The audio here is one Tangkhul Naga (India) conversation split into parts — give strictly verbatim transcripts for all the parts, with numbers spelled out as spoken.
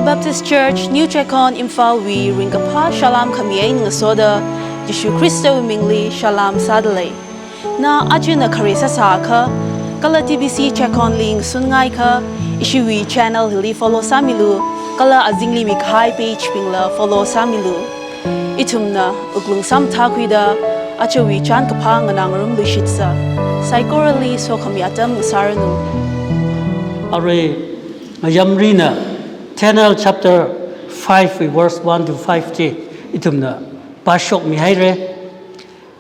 Baptist Church New Checkon Imphal wui ringkaphā salām khami eina ngasoda, Jishu Khristawui mingli salām sādalei. Na aja na khare sāsākha, kala T B C Checkon li ngasun ngaikha, ishiwui channel hili follow sāmilu, kala azingli mikahai page bingla follow sāmilu. Ithumna wuklung samathākhuida, ajawui chānkaphā nganāngarumluishitsa. Saikorali sokhami atam ngasāranu. Arui ngayamrina Daniel chapter five wui verse one to five chi ithumna pāshokmihaira.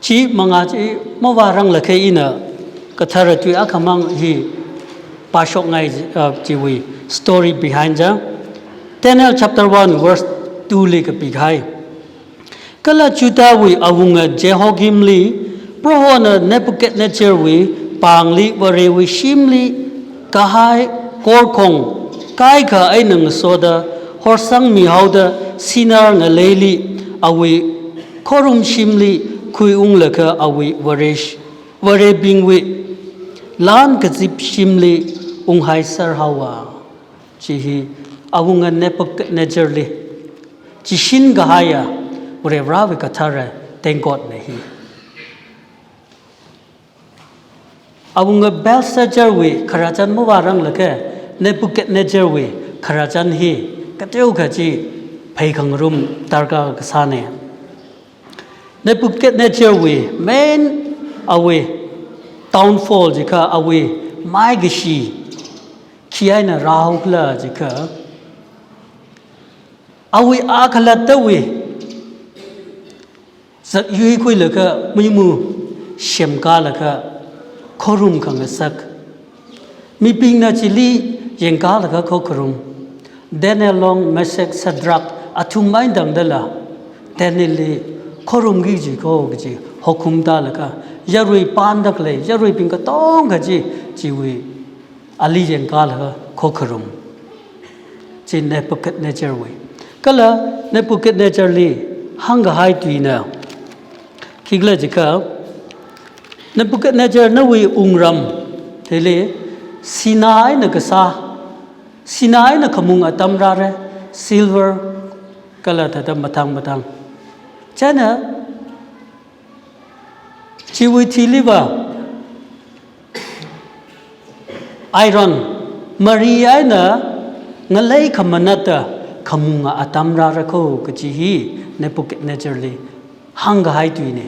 Chi mangā chi mavāranglakha ina kathara tui akhamang hi pāshokngai, uh, chiwui story behind ja. Daniel chapter one verse two li kapikahai. Kala Judahwui awunga Jehoiakimli, Prohona Nebuchadnezzarwui pāngli Varewui shimli kahai korkhong kaikha eina ngasoda horsangmihaoda Shinar ngaleili awui khorum shimli khuiunglaga awui varesh-, varebingwui lan kazip shimli unghaiserhaowa. Chi hi awunga Nebuchadnezzarli chishin kahaiya Varivarāwui kathara tengkotna hi. Awunga Belshazzarwui khararchan mavāranglakha Nebuchadnezzarwui khararchan hi kateokha chi pheikhangarum darkar kasāna. Nebuchadnezzarwui main awui downfall jiakha awui maikashi khi eina rāhaokhala jiakha, awui akhalattawui zakyui khuilaga muimu semkalaga khorum khangasak. Mibingna chili yangkalaga khokharum. Daniel long, Meshach, Shadrach, athum eina tangdala Danielli khorumki kaji ko kaji hokhum tālaga, yarui pānda khalei yaruibing katonga chi, chiwui ali yangkalaga khokharum. Chi Nebuchadnezzarwui. Kala Nebuchadnezzarli hāngkahai tuina khikhala jiakha, Nebuchadnezzar nawui wungram hili sinā eina kasā, sinā eina khamung atam rāra, silver kala thāda mathang mathang. China chiwui thiliva iron, mari eina ngalei khamanatta khamunga atam rāra ko kaji hi Nebuchadnezzarli hāngkahai tuina.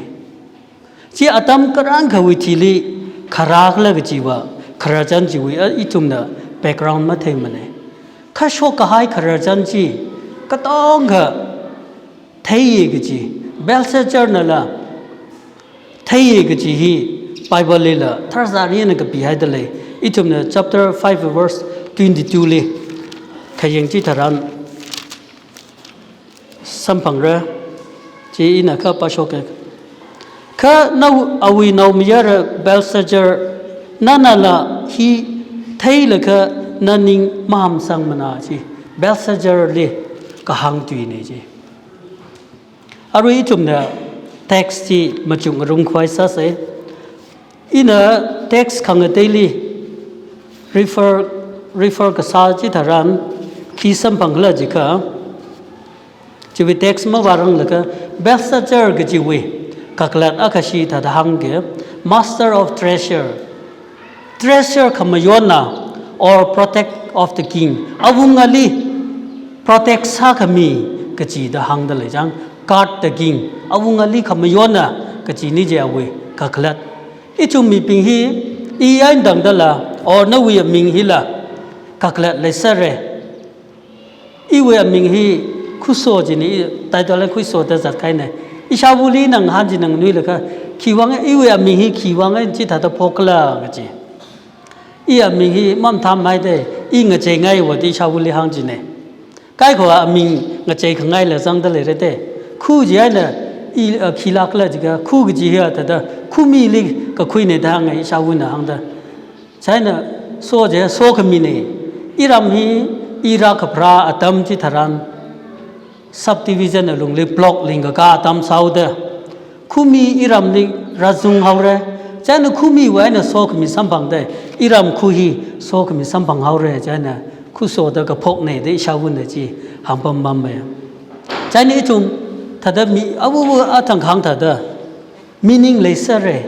Chi atam karānkhawui thili kharākhala kajiva, khararchan chiwui a ithumna background matheimana. Kha shokkahai khararchan chi katonga theiya kaji, Belshazzarnala theiya kaji hi Bible lila tharzarina kapihaidalei. Ithumna chapter five verse twenty-two li khayang chitharan samphangra. Chi ina kha pāshoka. Kha nao awui naomayara Belshazzar, nanala hi theilaga naning mahamsangmana chi Belshazzarli kahāng tuina chi. Arui ithumna text chi machukngarumkhavai sāsa. Ina text khangateili refer, refer kasā chitharan khi samphangkhala jiakha, chiwui text mavāranglaga Belshazzar kajiwui kakhalat akhashi thāda hāngga, master of treasure, treasure khamayonna, or protect of the king. Awungali protect sākhami kajida hāngdalei chang, guard the king. Awungali khamayonna kajina chi awui kakhalat. Ithum mibing hi i eina tangdala, or nawui aming hila kakhalat leisera. Iwui aming hi Khuso jina, i title hi Khuso da zatkahaina. Ishāvali nang hānji nang nuilakha, khiwuivang iwui aming hi khiwuivang chithāda phokhala kaji. I aming hi mamathāmei da, i ngacheingai vāda ishāvali hāngjina. Kaikhava aming ngacheikhangaila zangda leira da. Khu jina, i, a, khilākhala jiakha, Khu kaji hi a thāda, Khumili kakhuina da hānga ishāvana hāngda. China so chi sokhamina. Iram hi i rākapharā atam chitharan subdivision alungli block lingkakā atam sāhaoda, Khumi iramli rāzunghaora. China Khumiwui eina sokhami samphangda, iram Khu hi sokhami samphanghaora. China khuso da kaphokna da ishāvāna chi hāngpammamma. Chieina ithum thāda mi awo awo athang khang thāda meaning leisāra,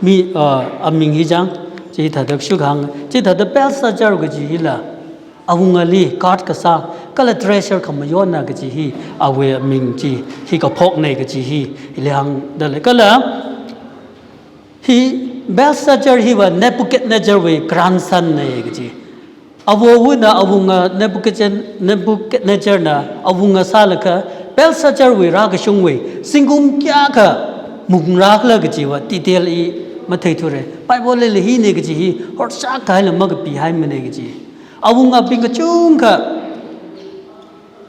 mi, uh, aming hi chang, chi thāda shukhang, chi thāda Belshazzar kaji hila, awungali guard kasā, kala treasure khamayonna kaji hi, awui aming chi, hi kaphokna kaji hi, hili hāngda lei. Kala, hi Belshazzar hiva Nebuchadnezzar wui grandson na kaji. Awowuna awunga Nebuchadnezzar, Nebuchadnezzar na awunga sālaga Belshazzar wui rākashungwui zingkum kayākha mungrākhala kajiva detail i matheithura. Bible lila hina kaji hi horchak kahaila makapihaimana kaji. Awungabing kachungkha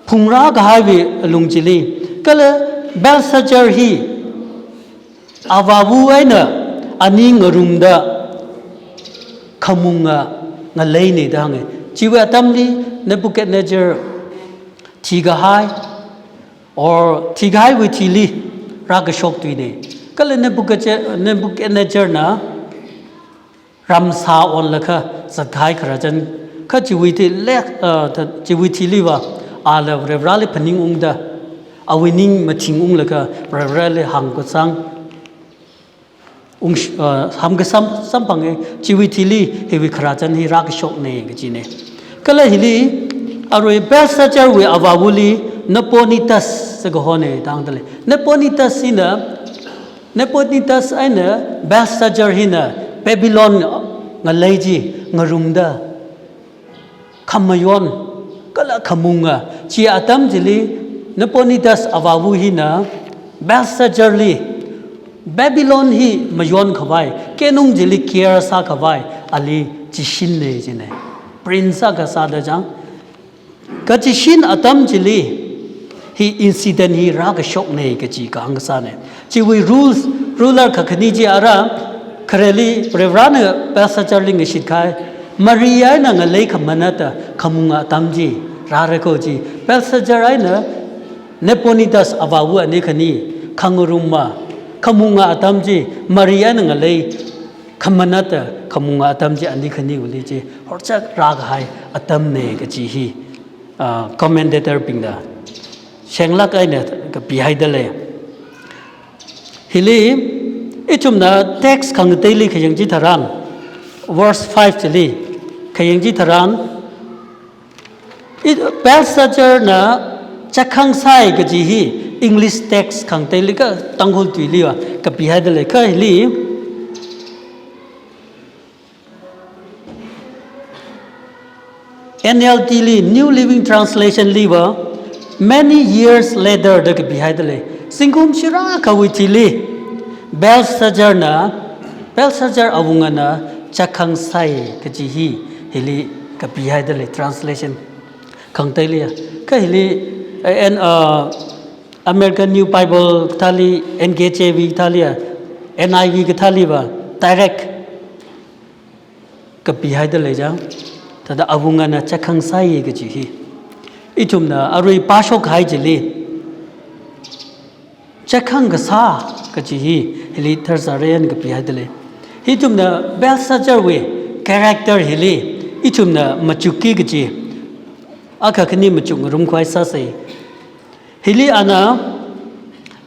phungrākahaiwui alung chili. Kala Belshazzar hi avāva eina ani ngarumda khamunga ngaleina da hānga. Chiwui atamli Nebuchadnezzar thikahai, or thikahaiwui thili rākashok tuina. Kala Nebuchadnezzar, Nebuchadnezzar na ramsā onlaga zatkahai khararchan, kha chiwui thili, uh, ta, chiwui thiliva, ala Varivarāli phaningungda, awui ning mathingunglaga Varivarāli hāngkasang, ung, uh, hāngkasam, samphanga, chiwui thili hiwui khararchan hi rākashokna kajina. Kala hili, arui Belshazzar wui avāvali Nabonidus sākahona da hāngda lei. Nabonidus hina, Nabonidus eina Belshazzar hina Babylon ngalei chi ngarumda khamayon kala khamunga. Chi atam chili Nabonidus avāva hina Belshazzar li Babylon hi mayonkhavai, keinung chili care sākhavai, ali chishinna jina. Prince akha sāda chang. Kachishin atam chili hi incident hi rākashokna kaji kahāng kasāna. Chiwui rules, ruler kakhane chi ara, khareli Varivarāna Belshazzar li ngashitkahai, mari eina ngalei khamanatta khamunga atam chi rāra kho chi. Belshazzar eina Nabonidus avāva ani khani khangarumma, khamunga atam chi, mari eina ngalei khamanatta khamunga atam chi ani khaniwuili chi horchak rākahai atamna kaji hi, ah, commentator bingna shenglāk eina kapihaida lei. Hili ithumna text khangateili khayang chitharan, verse five chili khayang chitharan, i, Belshazzar na chakhang sai kaji hi English text khangateili kha Tangkhul tuiliva kapihaida lei, kha hili N L T li, New Living Translation liva, many years later da kapihaida lei. Zingkum shirākhawui thili, Belshazzar na, Belshazzar awungana chakhang sai kaji hi, hili kapihaida lei, translation khangateili. Kha hili, eh, N, uh, American New Bible kathāli, N K J V kathāli, N I V kathāliva, direct kapihaida lei chang. Thāda awungana chakhang sai kaji hi. Ithumna arui pāshokhai chili, chakhang kasā kaji hi, hili tharzarena kapihaida lei. Ithumna Belshazzar wui character hili, ithumna machukki kaji, akha khani machuk ngarumkhavai sāsa. Hili ana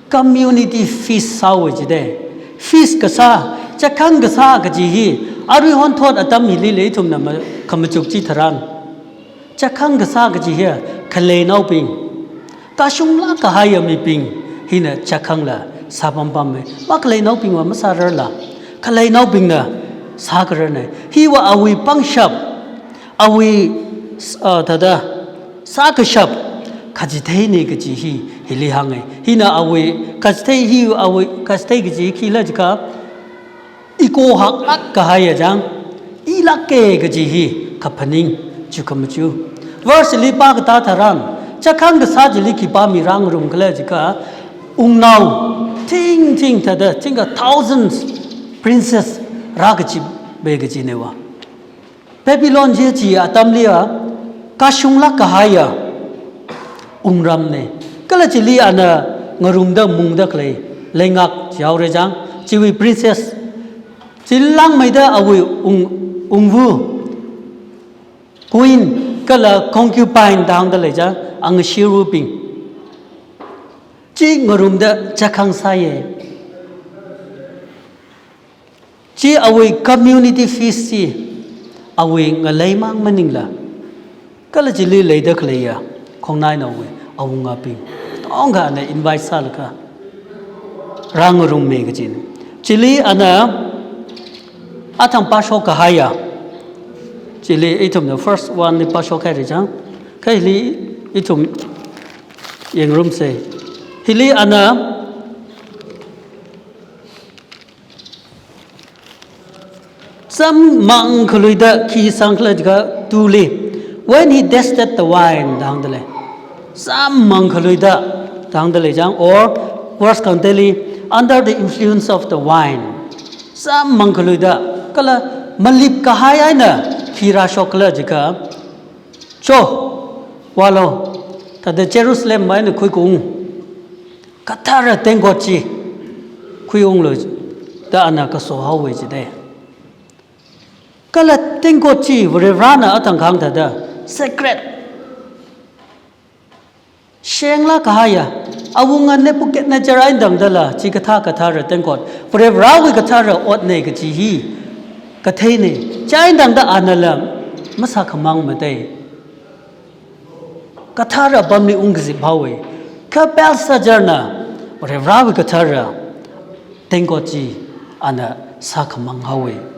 community feast sāhaowa jida. Feast kasā, chakhang kasā kaji hi, aruihon thot atam hilila ithumna ma-, khamachuk chitharan, chakhang kasā kaji hi, khaleinaobing, kashunglāk kahaiya mibing hina chakhangla sāpampamma. Makhaleinaobingva masārarla, khaleinaobingna sākararna. Hiva awui pangshap, awui, uh, thāda sākashap kachitheina kaji hi, hili hānga. Hina awui kachithei hi, awui kachithei kaji hi khila jiakha, ego haklāk kahaiya chang, ilāka kaji hi kaphaning, chukhamachu. Verse li pākatā tharan, chakhang kasā chili khipā mi rāngarumkhala jiakha, wungnao thingthing thāda, thingkha thousands princess rākachippa kajinava. Babylon chi chi atamliva kashunglāk kahaiya wungramna. Kala chili ana ngarumda mungda khalei leingak chi haora chang, chiwui princess, chili langmeida awui wung, wungva, queen, Kala concubine da hāngda lei chang, angashirubing. Chi ngarumda chākhang sāya. Chi awui community feast chi, awui ngaleimang maningla, kala chili leida khaleiya khongnainaowui awungabing tongkha ana invite sālaga rāngarumme kajina. Chili ana athang pāshok kahaiya. Chili ithumna first one li pāshok haira chang. Kha hili ithum yangrumsa. Hili ana zam mangkhaluida khi sangkhala jiakha two li, "When he tasted the wine," da hāngda lei. Zam mangkhaluida da hāngda lei chang, or verse khangateili, "Under the influence of the wine." Zam mangkhaluida, kala malip kahai eina khi rāshok khala jiakha, "Cho, vālu, thāda Jerusalem wui eina khuikaung, kathara tengkot chi khuiunglu," da ana kasohaowa jida. Kala tengkot chi Varivarana athang kahāng thāda sacred, shenglāk kahaiya, awunga Nebuchadnezzar eina tangdala chikathā kathara tengkot, Varivarawui kathara otna kaji hi katheina. Chieina tangda anala masākhamang matei. Kathara apamli ungkazip haowa. Kha Belshazzarna Varivarawui kathara tengkot chi ana sākhamang haowa.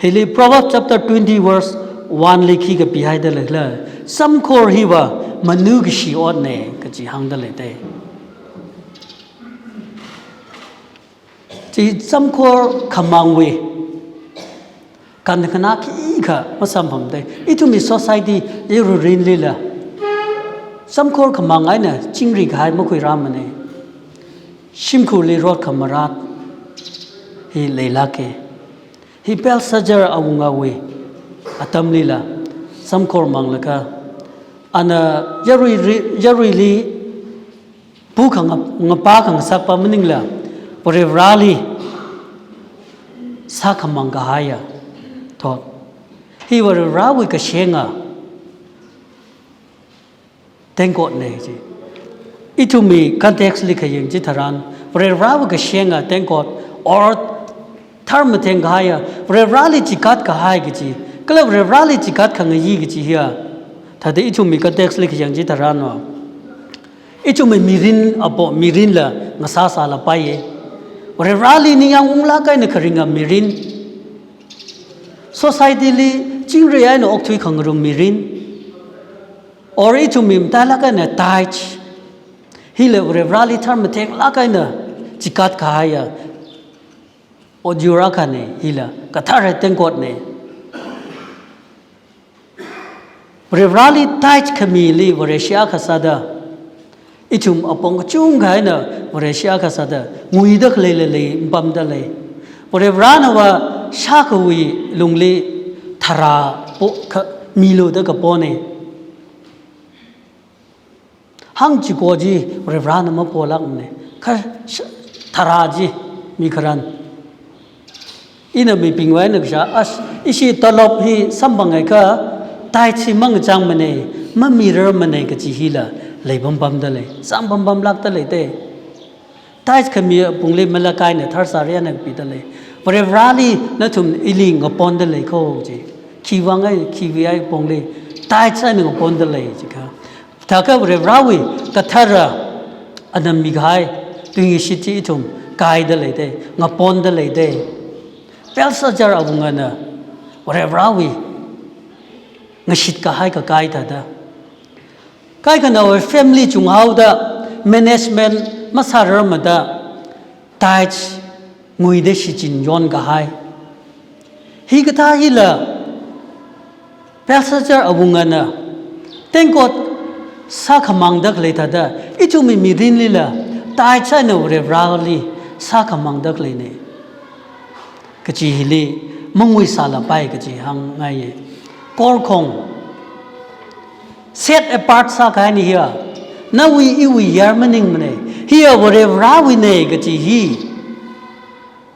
Hili Proverbs chapter twenty verse one li khi kapihaida leikhala, "Samkhor hiva manu kashi otna," kaji hāngda leidei. Chi samkhor khamangwui kankhana khikha masamphangatei. Ithumwui society yaruirinlila samkhor khamang eina chingri kahai makhuirāmana. Shimkhurli rot khamarat hi leilāka. Hi Belshazzar awungawui atamlila samkhor manglaga, ana yaruiri, yaruili pu khanga-, ngapa khangasakpa maningla, Varivarali sākhamang kahaiya thot. Hi Varivarawui kashenga tengkotna chi. Ithumwui context li khayang chitharan, Varivarawui kashenga tengkot, or tharmatheng kahaiya, Varivarali chikat kahai kaji, kala Varivarali chikat khangayi kaji hiya, thāda ithumwui context li khayang chitharanva, ithumwui mirin apong, mirinla ngasāsālapaiya. Varivarali ningyāng unglāk eina kharinga mirin, society li chingri eina okthui khangarum mirin, or ithumwui matailāk eina tithe, hila Varivarali tharmathenglāk eina chikat kahaiya ot yur akhana, hila kathara tengkotna. Varivarali tithe khamili Vareshi akha sāda, ithum apong kachungkha eina Vareshi akha sāda nguida khaleila lei, pamda lei. Varivaranava shākhawui lungli tharā po-, kha-, milu da kapona. Hāngchiko chi Varivarana mapolākmana. Kha sh-, tharā chi mikharan. Ina mibingwui eina kashā, ash, ishi tolop hi samphangakha, tithe chi mangachāngmana, mamirarmana kaji hila leipampamda lei, samphangpampamlākda leidei. Tithe khami apongli malakaina tharsāri eina kapida lei. Varivarali nathum ili ngaponda lei kho chi. Khiwui vang ai, khiwui ai apongli tithe eina ngaponda lei jiakha, thākha Varivarawui kathara ana mikahai tuingashit chi ithum kaida leidei, ngaponda leidei. Belshazzar awungana Varivarawui ngashit kahai kakai thāda, kaikhanawui family chunghaoda management masārarmada tithe nguida shichin yonkahai. Hikathā hila Belshazzar awungana tengkot sākhamangda khalei thāda, ithumwui mirinlila tithe eina Varivarali sākhamangda khaleina kaji hili manguisālapai kaji hāngngaiya. Korkhong, set apart sākahaina hiya, nawui iwui yar maningmana, hiya Varivarawuina kaji hi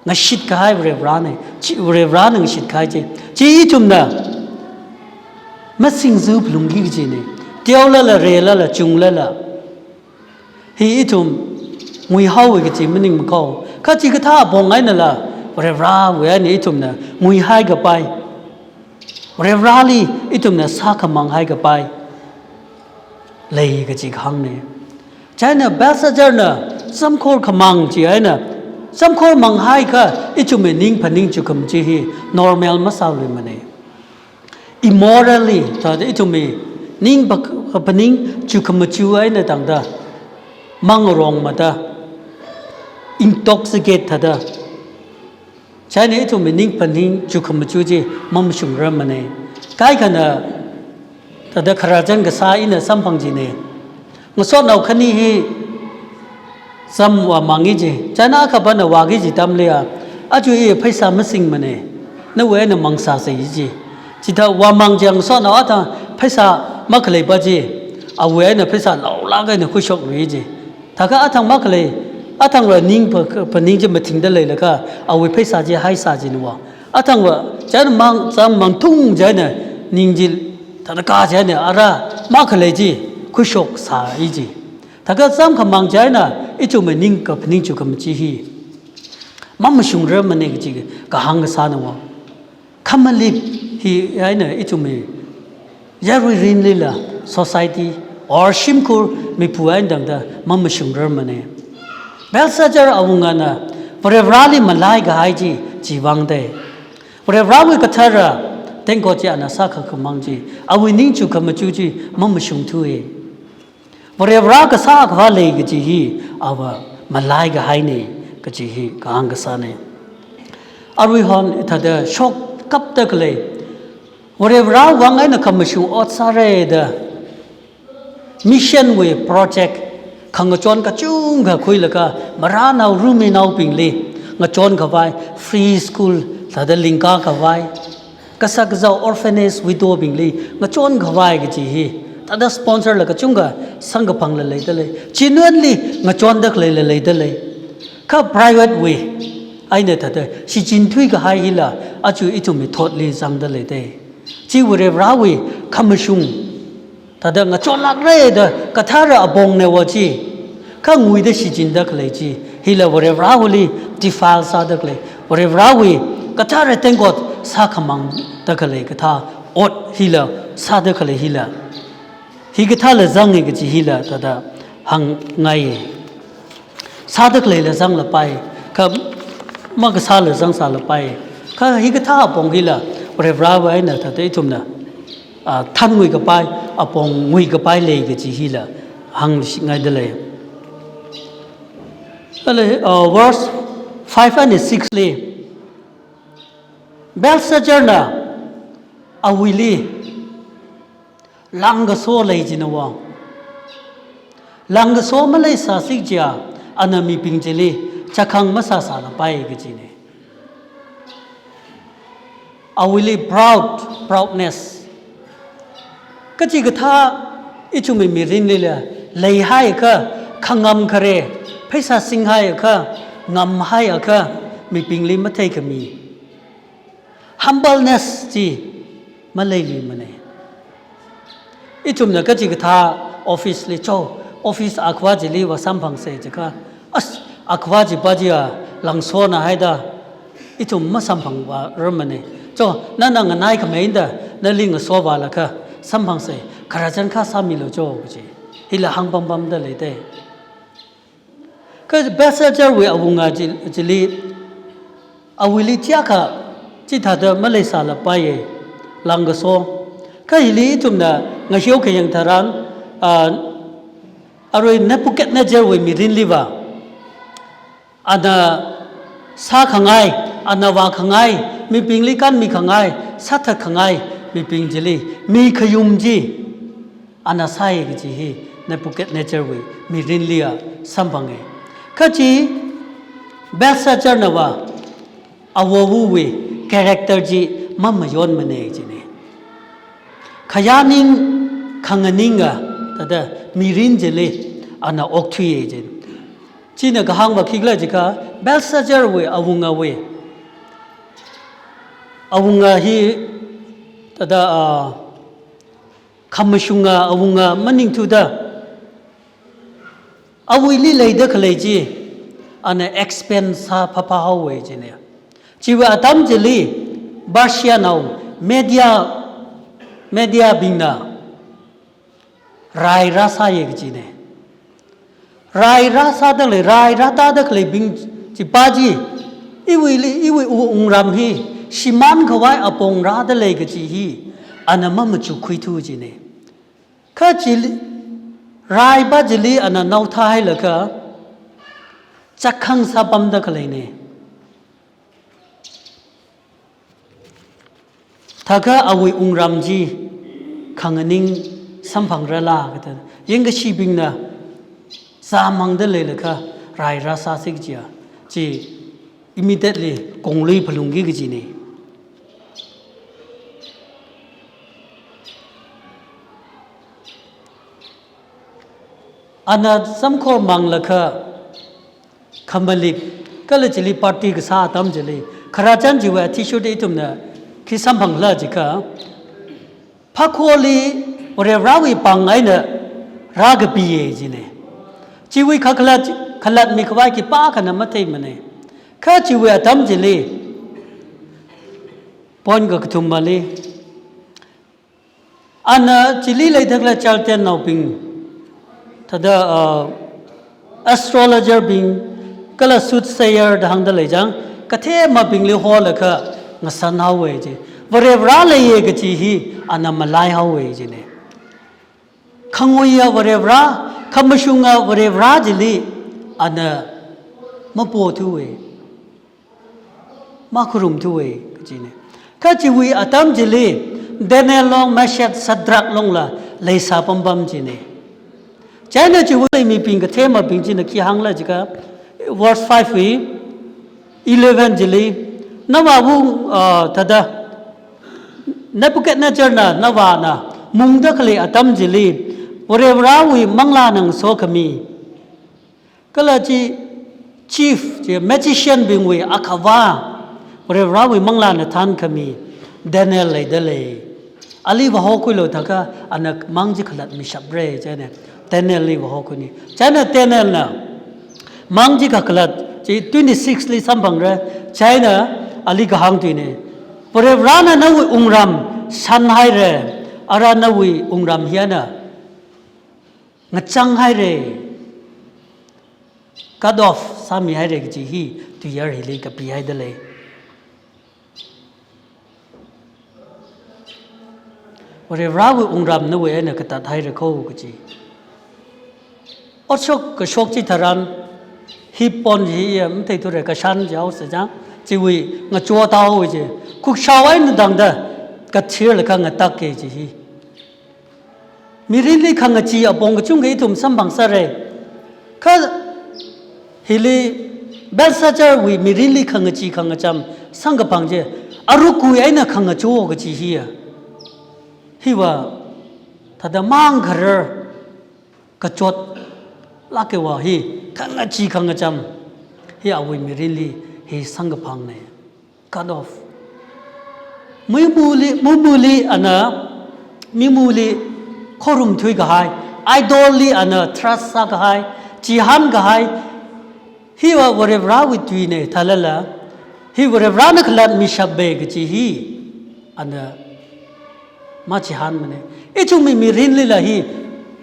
ngashit kahai Varivarana, chi Varivarana ngashit kahai chi. Chi ithumna Masingzu phalungki kajina. Teolala, relala, chunglala. Hi ithum nguihaowa kaji maningmakho. Kachikathā apong einala, Varivarāwui eina ithumna nguihai kapai, Varivarāli ithumna sākhamang haikapai lei kaji kahāngna. Chieina Belshazzarna zamkhor khamang chi eina, zamkhor manghaikha ithumwui ning phaning chukham chi hi normal masāluimana. Immorally, thāda ithumwui ning pha-, phaning chukhamachu eina tangda, mangarong mada, intoxicate thāda, chieina ithumwui ning phaning chukhamachu chi mamashungrarmana. Kaikhana thāda khararchan kasā ina samphang jina. Ngasotnao khani hi zam vāmang kaji. Chieina akhapana vāki kaji atamli a, aja i pheisā masingmana, nawui eina mangsāsa kaji. Chithā vāmang chiang ngasotnao athang pheisā makhalei pa chi, awui eina pheisā laolāk eina khuishoklui kaji. Thākha athang makhalei, athangwui ning pha-, phaning chi mathingda leilakha, awui pheisā chi haisā jina va. Athangva, chieina mang, zam mangthung chieina, ning chi thāda ka chieina, ara makhalei chi khuishoksā kaji. Thākha zamkhamang chieina, ithumwui ning kaphaning chukham chi hi mamashungrarmana kaji kahāng kasāna va. Khamalik hi eina ithumwui yarui mirinlila, society or shimkhur mipu eina tangda mamashungrarmana. Belshazzar awungana Varivarāli malai kahai chi chiwui vang da. Varivarāwui kathara tengkot chi ana sākhamang chi, awui ning chukhamachu chi mamashungthuwa. Varivarā kasā akhava lei kaji hi ava malai kahaina kaji hi kahāng kasāna. Aruihon thāda shokkapda khalei, Varivarāwui vang eina khamashung ot sāra da, mission wui project khangachon kachungkha khuilaga, marānao raminaobingli ngachon khavai, free school thāda lingka khavai, kashak kazao orphanage widow bingli ngachon khavai kaji hi, thāda sponsor la kachungkha samkaphangla leida lei. Genuinely ngachonda khaleila leida lei. Kha private wui eina thāda shichin thuikahai hila, aja ithumwui thotli zangda leida. Chi Varivarāwui khamashung, thāda ngachonlākra da kathara apongna va chi, kha nguida shichinda khalei chi, hila Varivarāwuili defile sāda khalei, Varivarāwui kathara tengkot sākhamangda khalei kathā ot hila, sāda khalei hila. Hikathāla zanga kaji hila thāda hāngngai. Sāda khaleila zanglapai, kha makasāla zangsālapai. Kha hikathā apong hila, Varivarāwui eina thāda ithumna, ah, thānnguikapai, apong nguikapai lei kaji hila hāngngaida lei. Kala, ah, verse five and six li, Belshazzarna awuili langkaso lei jina va. Langkaso maleisāsi kaja, ana mibing chili chakhang masāsālapai kajina. Awuili proud, proudness. Kachikathā ithumwui mirinlila leihaiakha, khangam khare, pheisā singhaiakha, ngamhaiakha, mibingli matheikhami. Humbleness chi maleiluimana. Ithumna kachikathā office li cho, office akhava chili vāsamphangsa jiakha, as, akhava chipa chiya langsona haida, ithum masamphangvārarmana. Cho, nana nganaikhamei da, nali ngasovālaga samphangsa, khararchan kha sāmilu cho kaji. Hila hāngpampamda leida. Kha Belshazzarwui awunga chi, chili, awuili chiyākha chithāda maleisālapaiya, langkaso. Kha hili ithumna ngahiokayang tharan, ah, arui Nebuchadnezzarwui mirinliva, ana sākhangai, ana vākhangai, mibingli kanmikhangai, sāthatkhangai, mibing chili mikhayum chi ana sāya kaji hi Nebuchadnezzarwui mirinliya samphanga. Kha chi Belshazzarnava awowui character chi mamayonmana jina. Khayāning khanganinga thāda mirin chili ana okthuiya jina. China kahāngva khikhala jiakha, Belshazzarwui awungawui, awunga hi thāda, ah, khamashunga, awunga maningthuda, awuili leida khalei chi, ana expand sāphaphā haowa jina. Chiwui atam chili, Persianao, Media, Mediabingna rai rāsāya kajina. Rai rāsāda lei, rai rātāda khaleibing chipa chi, iwuili, iwui u-, wungram hi shimānkhavai apong rāda lei kaji hi, ana mamachuk khuithu jina. Kha chili, raipa chili ana naothā hailaga, chākhang sāpamda khaleina. Thākha awui wungram chi khanganing samphangrala kathā, yangkashibingna zāmangda leilakha rai rāsāsi kajiya, chi immediately konglui phalungki kajina. Ana samkhor manglakha khamalik, kala chili party kasā atam chili, khararchan chiwui athishurda ithumna khi samphangla jiakha, phakholi Varivarāwui pāng eina rākapiya jina. Chiwui kakhalat, khalatmikhavai khipākhana matheimana. Kha chiwui atam chili, point kakathumali, ana chili leida khalei Chaldeannaobing, thāda, uh, astrologer bing, kala soothsayer da hāngda lei chang, kathemabingli holaga ngasān haowa ji. Varivarā leiya kaji hi ana malai haowa jina. Khanguiya Varivarā, khamashunga Varivarā chili ana mapothuwa, makharumthuwa kajina. Kha chiwui atam chili, Daniel long, Meshach, Shadrach longla leisā pampam jina. Chieina chiwui mibing kathemabing china khi hāngla jiakha, verse five wui eleven chili, navāwui, uh, thāda, Nebuchadnezzarna, navāna mungda khalei atam chili, Varivarāwui manglāna ngasokhami, kala chi chief, chi magician bingwui akhavā, Varivarāwui manglāna thānkhami Daniel leida lei. Ali vāhokhuilu thākha, ana mang chi khalatmishapra, chieina Danielli vāhokhuina. Chieina Danielna mang chi kakhalat chi twenty-six li samphangra, chieina ali kahāng tuina. Varivarāna nawui wungram shānhaira, ara nawui wungram hi ana ngachang haira, cut off sāmihaira kaji hi tuiyār hili kapihaida lei. Varivarāwui wungram nawui eina katathaira kho kaji. Otshok kashok chitharan, hi point hi matheithura, kashan jihaosa chang, chiwui ngachotāhaowa ji. Khukshao eina tangda kathirlaga ngataka ji hi. Mirinli khangachee apong kachungkha ithum samphangsāra. Kha hili Belshazzarwui mirinli khangachee khangacham samkaphang chi, arukui eina khangacho kaji hiya. Hiva thāda mangkharar kachotlāka va hi, khangachee khangacham hi awui mirinli hi samkaphangna. Cut off. Mimuli, mimuli ana, mimuli khorumthuikahai, idol li ana trust sākahai, chihānkahai, hiva Varivarāwui tuina thālala, hi Varivarāna khalatmishapa kaji hi ana machihānmana. Ithumwui mirinlila hi,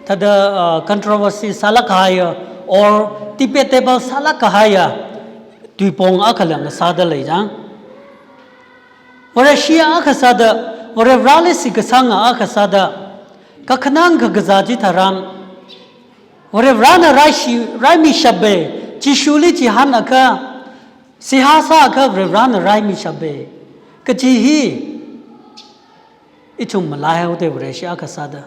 thāda, uh, controversy sālāk kahaiya, or debatable sālāk kahaiya tuipong akhala ngasāda lei chang. Vareshi akha sāda, Varivarāli shitkasanga akha sāda, kakhanang kakazā chitharan, Varivarāna raishi, raimishapa, Jishuli chihānakha, seihā sāakha Varivarāna raimishapa kaji hi ithum malaihaoda Vareshi akha sāda.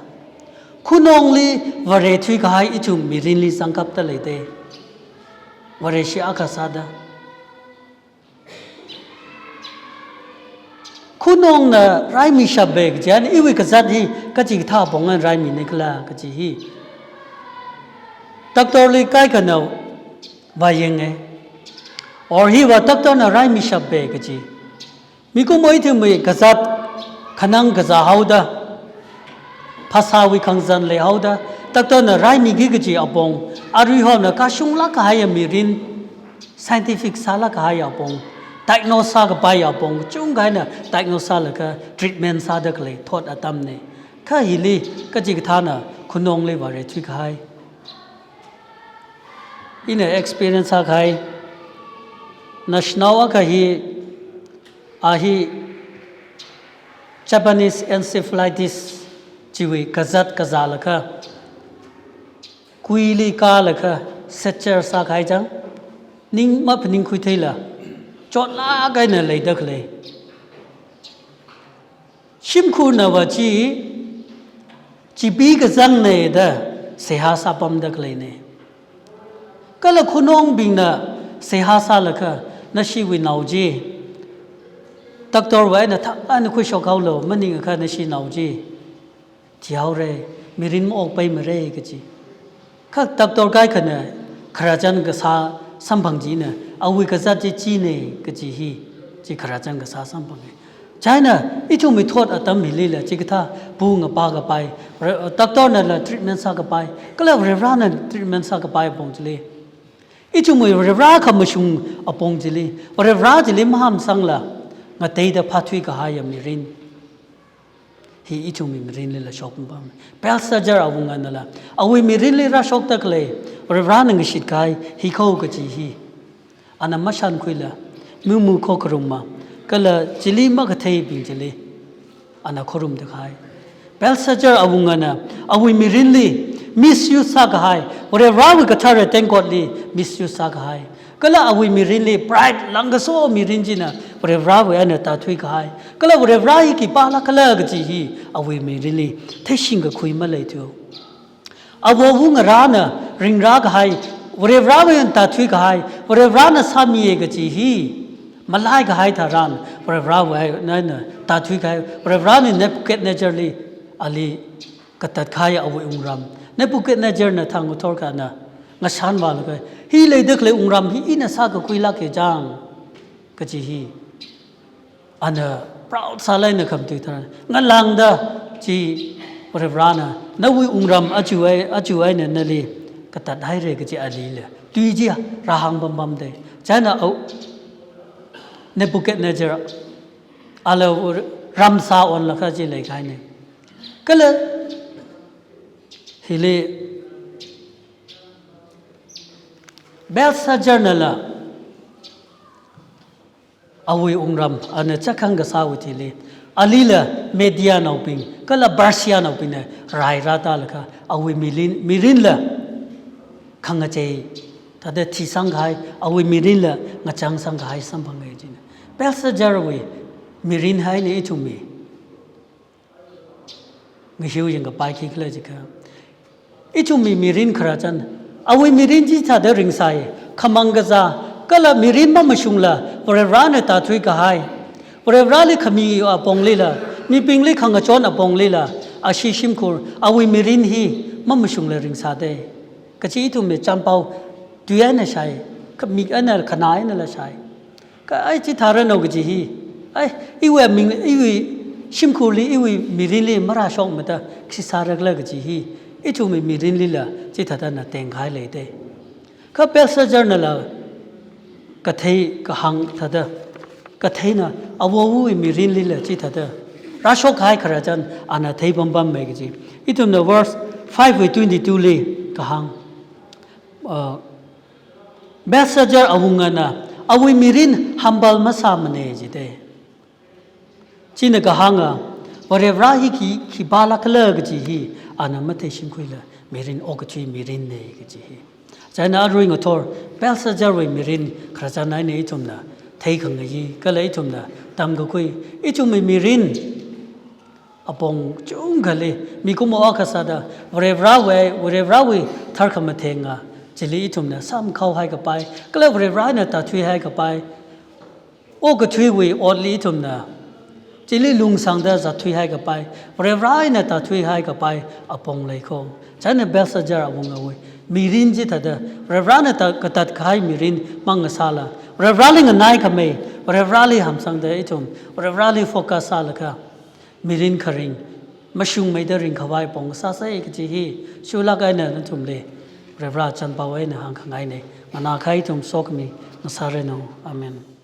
Khunongli Vare thuikahai ithum mirinli zangkapta leida, Vareshi akha sāda. Khunongna raimishapa kaji, ana iwui kazat hi kachikathā apong eina raimina khala kaji hi doctor li kaikhana vāyanga. Or hiva doctor na raimishapa kaji. Mikumo ithumwui kazat khanang kazā haoda, phasāwui khangazan leihaoda, doctor na raimiki kaji apong, aruihona kashunglāk kahaiya mirin, scientific sālāk kahaiya apong, diagnose sākapaiya apong, chungkha eina diagnose sālaga treatment sāda khalei thot atamna. Kha hili kachikathāna khunongli vāreithui kahai. Ina experience sākahai, naoshinao akha hi, a hi Japanese encephalitis chiwui kazat kazālaga, kuili kālaga, stretcher sākahai chang, ning maphaningkhui theila, chotlāk eina leida khalei. Shimkhurnava chi, chipi kazangna da seihā sāpamda khaleina. Kala khunongbingna seihā sālaga, nashiwui nao chi, doctor wui eina thak eina khuishok haolu, maningakha nashi nao chi thihaora, mirin maokpaimara kaji. Kha doctor kaikhana khararchan kasā samphang china, awui kazat chi china kaji hi, chi khararchan kasā samphanga. Chieina ithumwui thot atam hilila chikathā bu ngapā kapai, re-, doctor nala treatment sākapai, kala Varivarana treatment sākapai apong chili, ithumwui Varivara khamashung apong chili, Varivara chili mahamsangla, ngateida phāthui kahaiya mirin hi ithumwui mirinlila shokpam. Belshazzar awunganala, awui mirinli rāshokda khalei, Varivarana ngashit kahai hi kho kaji hi, ana mashankhuila, mumu khokharuma, kala chili makatheibing chili ana khorumda kahai. Belshazzar awungana awui mirinli misuse sākahai, Varivarawui kathara tengkotli misuse sākahai, kala awui mirinli pride langkaso mirin china Varivarawui eina tāthui kahai, kala Varivara hi khipālākhala kaji hi awui mirinli theishing kakhui maleithu. Āwo āwu ngarāna ringrā kahai, Varivarawui eina tāthui kahai, Varivarana sāmiya kaji hi malai kahai tharan, Varivarawui eina tāthui kahai, Varivarana Nebuchadnezzarli ali katat kahai awui wungram. Nebuchadnezzarna thang ngathor kana ngashan vālaga, hi leida khalei wungram hi ina sākakhuilāka chang kaji hi ana proud sālāk eina khamatui tharan, ngalāngda chi Varivarana, nawui wungram aja ei, aja eina nali katathaira kaji alila tui chi rāhāng pampamda. Chieina āwo Nebuchadnezzar ala ramsā onlaga chi leikahaina. Kala hili Belshazzarnala awui wungram ana chākhang kasāwui thili, alila Medianaobing kala Persianaobingna rai rātālaga awui mirin, mirinla khangachei thāda thisang kahai, awui mirinla ngachangsang kahai samphanga china. Belshazzarwui mirin hi eina ithumwui ngahiu yangkapai khikhala jiakha, ithumwui mirin khararchan, awui mirin chithāda ringsai, khamang kazā, kala mirin mamashungla Varivarana tāthui kahai, Varivarali khami aponglila, mibingli khangachon aponglila, ashi shimkhur awui mirin hi mamashungla ringsāda kaji ithumwui champao tui eina shāi, khamik eina khanā einala shāi. Kha ai chithāranu kaji hi, ai, iwui ming, iwui shimkhurli, iwui mirinli marāshokmada khi sārakhala kaji hi ithumwui mirinlila chithādana tengkahai leida. Kha Belshazzarnala kathei kahāng thāda, katheina āwo āwuwui mirinlila chithāda rāshokkahai khararchan ana theipampamma kaji ithumna verse five wui twenty-two li kahāng, uh, Belshazzar awungana awui mirin humble masāmana jida. China kahānga, Varivara hi khi, khipālākhala kaji hi ana matheishingkhuila mirin okathui mirinna kaji hi. Chieina arui ngathor Belshazzarwui mirin khararchan eina ithumna theikhangayi, kala ithumna tamkakhui, ithumwui mirin apong chungkhali mikumo akha sāda Varivarawui, Varivarawui tharkhamatheng a, chili ithumna samkhaohai kapai, kala Varivara eina tāthuihai kapai, okathuiwui otli ithumna chili lungsangda zatthuihai kapai, Varivara eina tāthuihai kapai apong leikho. Chieina Belshazzar awungawui mirin chithāda Varivarana tā, katatkahai mirin mang ngasāla, Varivarali nganaikhamei, Varivarali hamsangda ithum Varivarali focus sālaga mirin kharing mashungmeida ringkhavai pong sāsai kaji hi shulāk eina nathumli Varivara chānpao eina hāngkhangaina. Nganākahai ithum sokhami ngasāranu. Amen.